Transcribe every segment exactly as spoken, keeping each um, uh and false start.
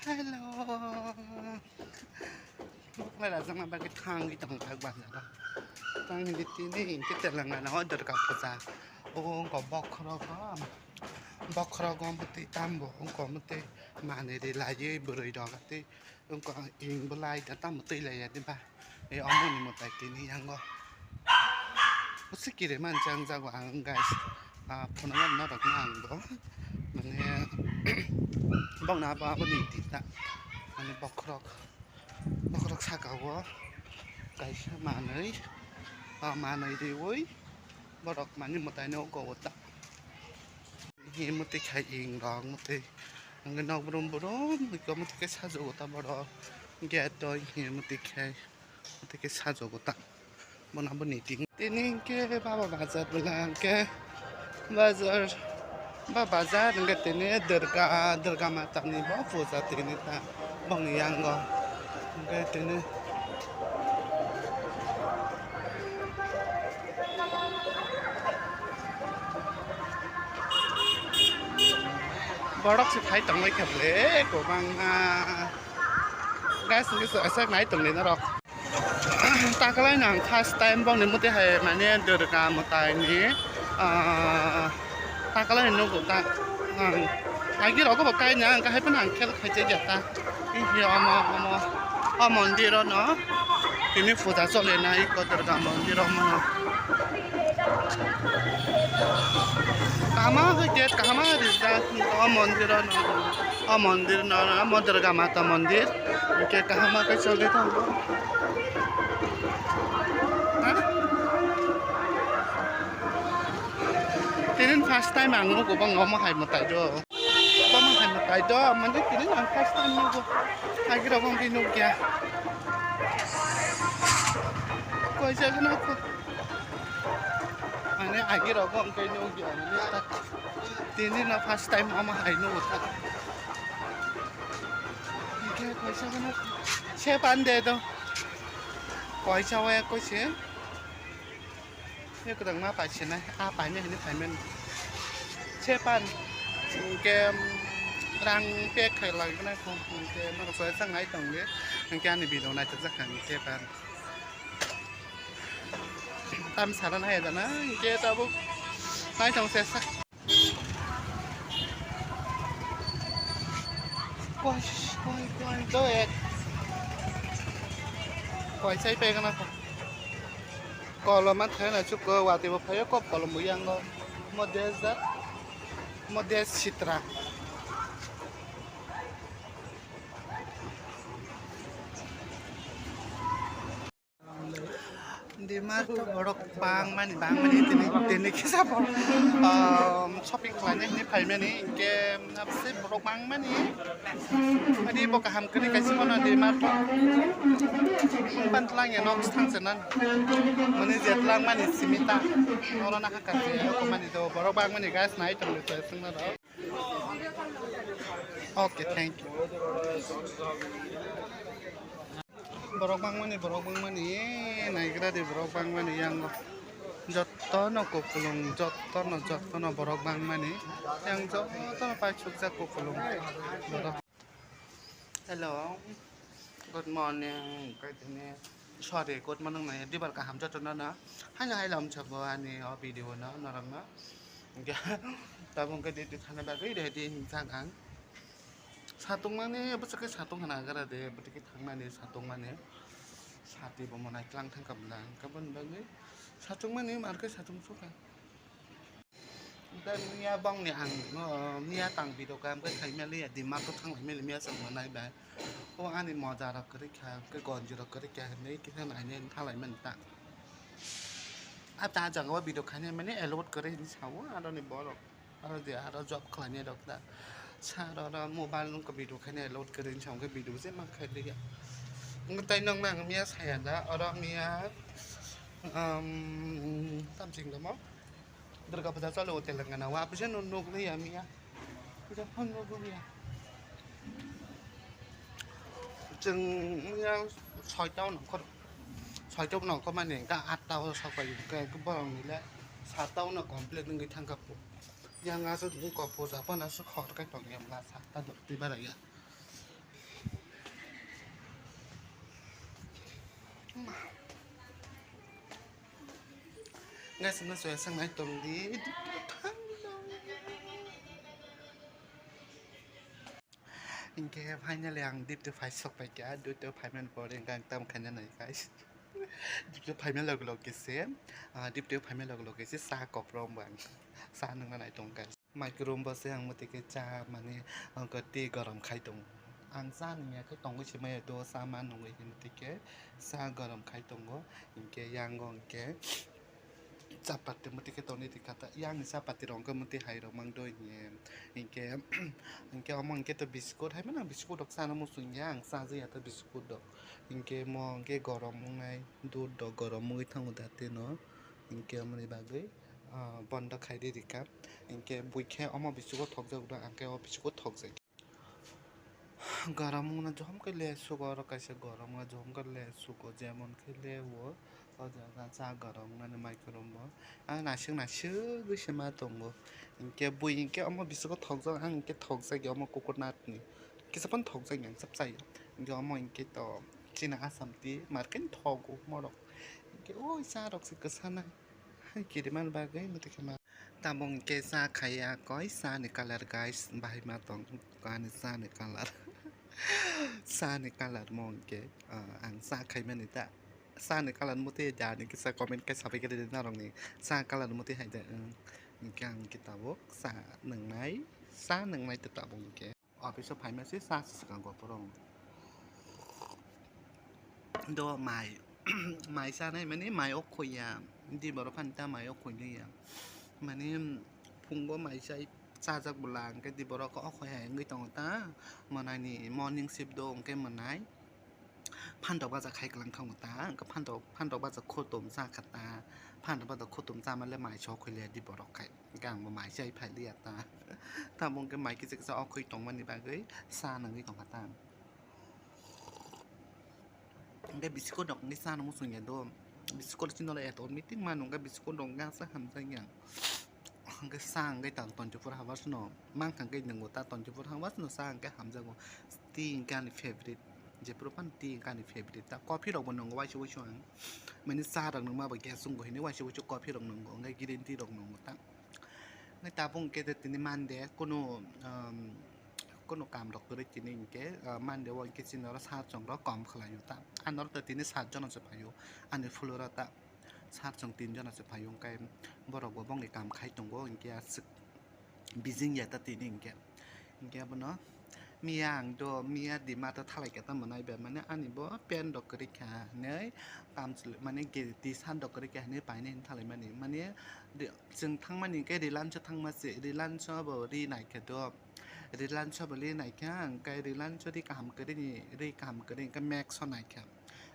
Hello. Buklai rajak na bagwi thangwi tong thak bazar. Tang hindi tini hindi Telangana o Durga Puja. O wngkha bokhorok o. Bokhorok o bwtwi tambo wngkha bwtwi manwi ri laiwi bwrwi rok tei wngkha ing bwlai da tamo twi lai ya diba. E omo ni mwtai tini yango. Bwswk kiri manchang jago ang guys. Ah, phunukma norokno ang bo. Mane bokno abo aboni tita. Mane bokhorok. Bokhorok saka o kaisa manwi. Ah, manwi riwi. Borok mani mwtaino kowo ta. Himwi twi khai ing rok mwtwi. Hwnkhe nok brum brum hwnkhe mwtwi khe sajugo ta borok. Gate o himwi twi khai. Mwtwi khe sajugo ta. Bono bo niting. Tini hwnkhe baba bazar bwla hwnkhe bazar. Ba bazar hwnkhe tini Durga, Durga Mata ni bo puja tini ta. Bongni yango. Hwnkhe tini. Borok se phai tongwi khe ble kwbangma. Guys, hwnkhe se aswk nai tongdi norok. Takalai no ang first time bongni mwtwi hai mane Durga mwtai ni, ah, takalai no nugo ta. Ang agi rogo bo kaina ang kahai phano ang khel khaijak ya ta. Hihi omo, omo, o mondir o no tini puja chole na iko Durga mondir omo no. Kahama khe gate kahama rijak o mondir o no, o mondir no, omo Durga Mata mondir. Hwnkhe kaham khe choli tongo. Ha? Tini first time ang nugo bw omo hai mwtai do. Omo hai mwtai do, mane tini ang first time nugo. Agi rogo hwnkhe nukya. Koisa kheno ko. Mane agi rogo hwnkhe nukya. Mane ta-, tini no first time omo hai nugo ta. Hwnkhe koisa kheno se pande do. Koisa waya koise. Ye kwdang ma paise nai, a paine hini paimen. Se pan, hwnkhe, um, rang pek khai lai nai kho, hwnkhe norok soi sang nai tong le, hwnkhe ani video naithok jak kha hwnkhe pan. Tam sara nai da na, hwnkhe tabuk nai tong se sak. Koi, koi, koi, do ek. Koi sai pegana ko. Koloma thai na chuk ko wati bo phayo kop kolom bo yango. Mo des da. Mo des sitra. Dimar to borok bangmani, bangmani tini, tini kisa borok, um, shopping khlaina hini phaimani, hwnkhe abse borok bangmani. Ani bo kaham kwrwi kaisa bono Dimar to. Pan tlang ya nok thang senan. Mani jet lang mani simita. Oro na hakar je, mani do borok bangmani guys nai tong le swngna do. Okay, thank you. Borok bangmani, borok bangmani, naigra di borok bangmani yango. Jotto no kupulung, jotto no, jotto no borok bangmani. Yang jotto no paisukjak kupulung. Borok. Hello, good morning. Kaitini, sorry, good morning nai, dibar kaham jotto no no. Haino hailom sabo ani o video no, norok no. Tabung ke di di thana bagwi ready hinjak ang. Satung mani, bwswk khe satung hana gara de, bwtwi khe thangmani, satung mani. Sati bo monai tlang thang kabla, kabun bagwi satung mani, mar khe satung suka. Tei miya bongni ang, oh, miya tang video kam khe khai mali ya, Dimar to thang lai mali miya chwng manai bai. O ani moja rok kwrwi kha, khe gonji rok kwrwi kha, hinwi kisa nainai thalai mani ta. A ta jaga o video khainai mani allowed kwrwi hinwi sao, aroni borok. Aro je aro job khlainai rok da. Sir oro mobile nung video khainai load kwrwi wngkha, hwnkhe video je ma khailiya. Wngkhe tei nokna ang miya saya da, oro miya, um, tamsing tamo. Durga Puja choli o Telangana o, abise no nukliya miya. Puja phone nukliya. Chwng miya soita o nongkhor, soita o nongkhor mani hwnkhe atta o sokbai hwnkhe borok nile satta o no complete wngwi thangkha. Yang aswk wngkha puja phano aswk hor khe tongya masa ta dok twi bara ya. Guys, no soya sang nai tong di. Hinkhe finally ang duty phai sok pai kha, duty phaimani pore ang tam khaina nai guys. Duty phaima log log khe se, ah, duty phaima log log khe se sa koprom bang. Sa nungna nai tong guys. Micro room bo se ang motike cha mane, ang khe tei gorom khai tongo. Ang cha nungya khe tongwi se maya do, cha ma nungwi hinwi tike cha gorom khai tongo. Hinkhe yang o hinkhe chapati motike tongwi rikha ta, yang ni chapati rok hinkhe motike hai rok mang do hinkhe, hinkhe, hinkhe omo hinkhe to biscuit hai mano, biscuit rok chana muchung ya, ang cha jaya ta biscuit rok. Hinkhe mo hinkhe gorom wngnai, dudh rok gorom wngwi thango da tei no, hinkhe omoni bagwi. Ah, bondo khai di rikha. Hinkhe buikhe omo bisingo thokjak do, ang khe o bisingo thokjak. Gorom wngna johom khe le sugo, oro kaisa gorom wngna johom khe le sugo, jemon khe le o, o jaga cha gorom wngnani micro room bo. Ang naisik naisik wi se ma tongo. Hinkhe bui hinkhe omo bisingo thokjak, ang hinkhe thokjak ya omo coconut ni. Kisa phano thokjak ya, ang chap chai ya. Hinkhe omo hinkhe to chini Assam tea market thogo morok. Hinkhe o cha rok se kwsa nai. Hai kirimani bagwi motike ma. Tabuk hinkhe cha khaiya koi cha ni colour guys, bahai ma tong ani cha ni colour. Cha ni colour mo hinkhe, ah, ang cha khaimani ta. Cha ni colour motwi da ni kisa comment khe sabai khe rwdi norokni cha colour motwi hai de, wng. Hinkhe ang khe tabuk cha nwngnai, cha nwngnai ta tabuk hinkhe. Office o phaima se sa se swkang go borok. Do mai, mai chanai mani mai o khoiya. Di borok phani ta mai o khoinai ya. Mani phungo mai chai chajak bwla hwnkhe di borok o khoi hai wngwi tongo ta. Mwnai ni morning shift do hwnkhe mwnai. Phantok baja khai kwlang thango ta, wngkha phantok, phantok baja khotom cha kha ta, phantok baja khotom cha male mai chok khoi le di borok khai, wngkha ang bo mai chai phai liya ta. Tamo wngkha mai kisa kisa o khoi tongmani bagwi sa nangwi tongkha ta. Hwnkhe biskot rok wngkhe cha nangma chwngya do, biskot chini ulo eto meeting mano wngkha biskot rok wngkha sa hamjakya. Hwnkhe sa hwnkhe tang twenty four hours no mankha hwnkhe nwngo ta, twenty four hours no sa hwnkhe hamjago. Tea hwnkhe ani favorite, jephuru phano tea hwnkhe ani favorite ta. Coffee rokbo nwngo waisa waisa ang, mani cha rok nungma bo gas wngo hinwi waisa waisa coffee rok nwngo, hwnkhe green tea rok nwngo ta. Hwnkhe tabuk hwnkhe tini Monday, kunu, um, kunu kam rok kwrwi tini hwnkhe, uh, Monday o hwnkhe chini oro sat chwng rok kom khlaio ta. Ani oro tini sat jona se phaio ani floor o ta. Sat chwng tin jona se phaio, hwnkhe borok bo bongni kam khai tongo, hwnkhe aswk bijing ya ta tini hwnkhe. Hwnkhe abono miya ang do, miya dima ta thalai khe ta mwnai bai mane ani bo pant rok kwrwi kha hinwi kamchwlwi mane ge-, t-shirt rok kwrwi kha hinwi painai hinwi thalai mani. Mane de-, chwng thangmani hwnkhe Reliance o thangma se, Reliance o bo ri nai khe do, Reliance o bo ri nai kha, hwnkhe Reliance o ri kaham kwrwi ni, ri kaham kwrwi hwnkhe Max o nai kha.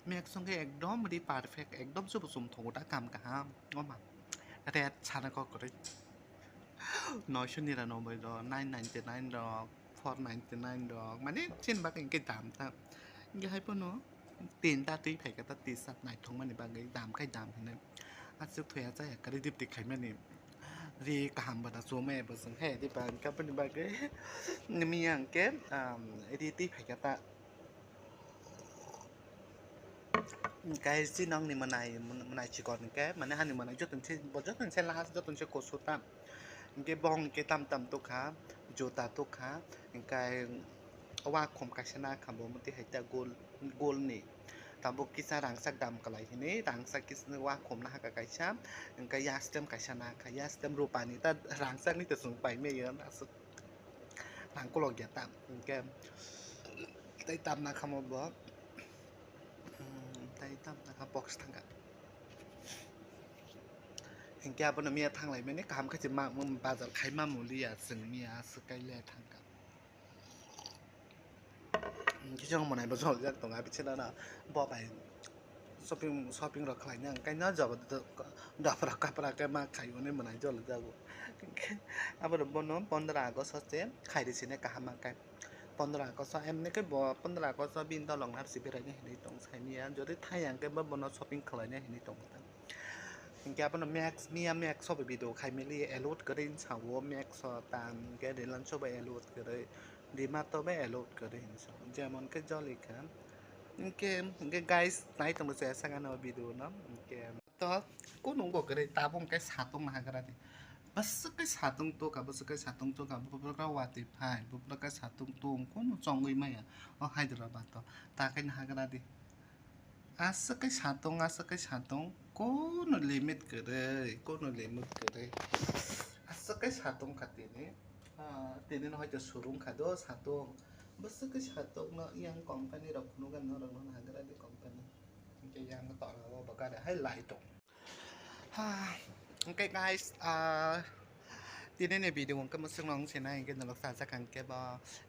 Max wngkhe ekdom ri perfect, ekdom se bo chum thogo ta, kam kaham. Oma red sana kok kwrwi. Noisho niranoboi rok, nine ninety nine rok, four ninety nine rok, mane chini bagwi hwnkhe dam ta. Hwnkhe hai phano tinta twi phaikha ta, t-shirt naithokmani bagwi dam khai dam hinwi. Aswk thoya chaya kwrwi dipti khaimani. Ri kaham bada chumaya bwswng khe diba hwnkhe aboni bagwi miya hwnkhe, um, ri twi phaikha ta. Hwnkhe chini nokni mwnai, mwnai chikon hwnkhe, mane ani mwnai joto ni se, bo joto ni se last, joto ni se kusu ta. Hwnkhe bo hwnkhe tam tam tukha, juta tukha, hwnkhe wakhom kaisa nakha bo, motwi hai ta gol, gol ni. Tabuk kisa rangchak dam kwlai hinwi, rangchak kisa wakhom nahakha kaisa, hwnkhe yastem kaisa nakha, yastem rupani ta, rangchak ni ta chwng paimaya aswk. Nang kolok ya tam, hwnkhe tei tam nakhamo bo, hmm, tei tam nakha box thangkha. Hwnkhe abono miya thanglai mani kaham khe se ma, ma, bazar khai ma muliya chwng miya aswk kai le thangkha. Hwnkhe chwng mwnai bo joljak tongo, abisina na bo bai. Shopping, shopping rok khlaina hwnkhe no jabo do, dopra kapra khe ma khaio hinwi mwnai jol jago. Abo rok bono pondro August o se khairi sini kaham ma khe. Pondro August o emni khe bo pondro August o bini dolong nar si beraina hinwi tong saimanya. Jodi thai ya hwnkhe bo bono shopping khlaina hinwi tong kha. Hwnkhe abono Max, miya Max o bo video khai mili allowed kwrwi sao, Max o ta hwnkhe Reliance o bo allowed kwrwi, D-Mart o bo allowed kwrwi hinwi sao. Jemon khe joli kha. Hwnkhe, hwnkhe guys, nai tongbo chaya sakano video no. Hwnkhe. Kunu wngkha kwrwi, tabuk hwnkhe satung nahargra di. Bwswk khe satung tukha, bwswk khe satung tukha, buphuru khe watwi phai, buphuru khe satung tung, kunu chongwi maya o Hyderabad o. Ta khe nahargra di. Aswk khe satung, aswk khe satung, kunu limit kwrwi, kunu limit kwrwi. Aswk khe satung kha tini. Ah, tini no hoito surung kha do satung. Bwswk khe satung no yang company rok phunukgwi norok no nahargra di company. Hwnkhe yang tola o bo gari hai light tong. Ha, hwnkhe guys, ah, tini ni video hwnkhe mwswk no wng sinai hwnkhe norok sajak hwnkhe bo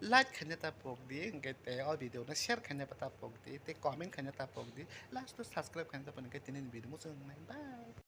like khaina ta pok di, hwnkhe tei o video no share khaina ta pok di, tei comment khaina ta pok di, last o subscribe khaina ta pok di, hwnkhe tini ni video mwswk wngnai. Bye.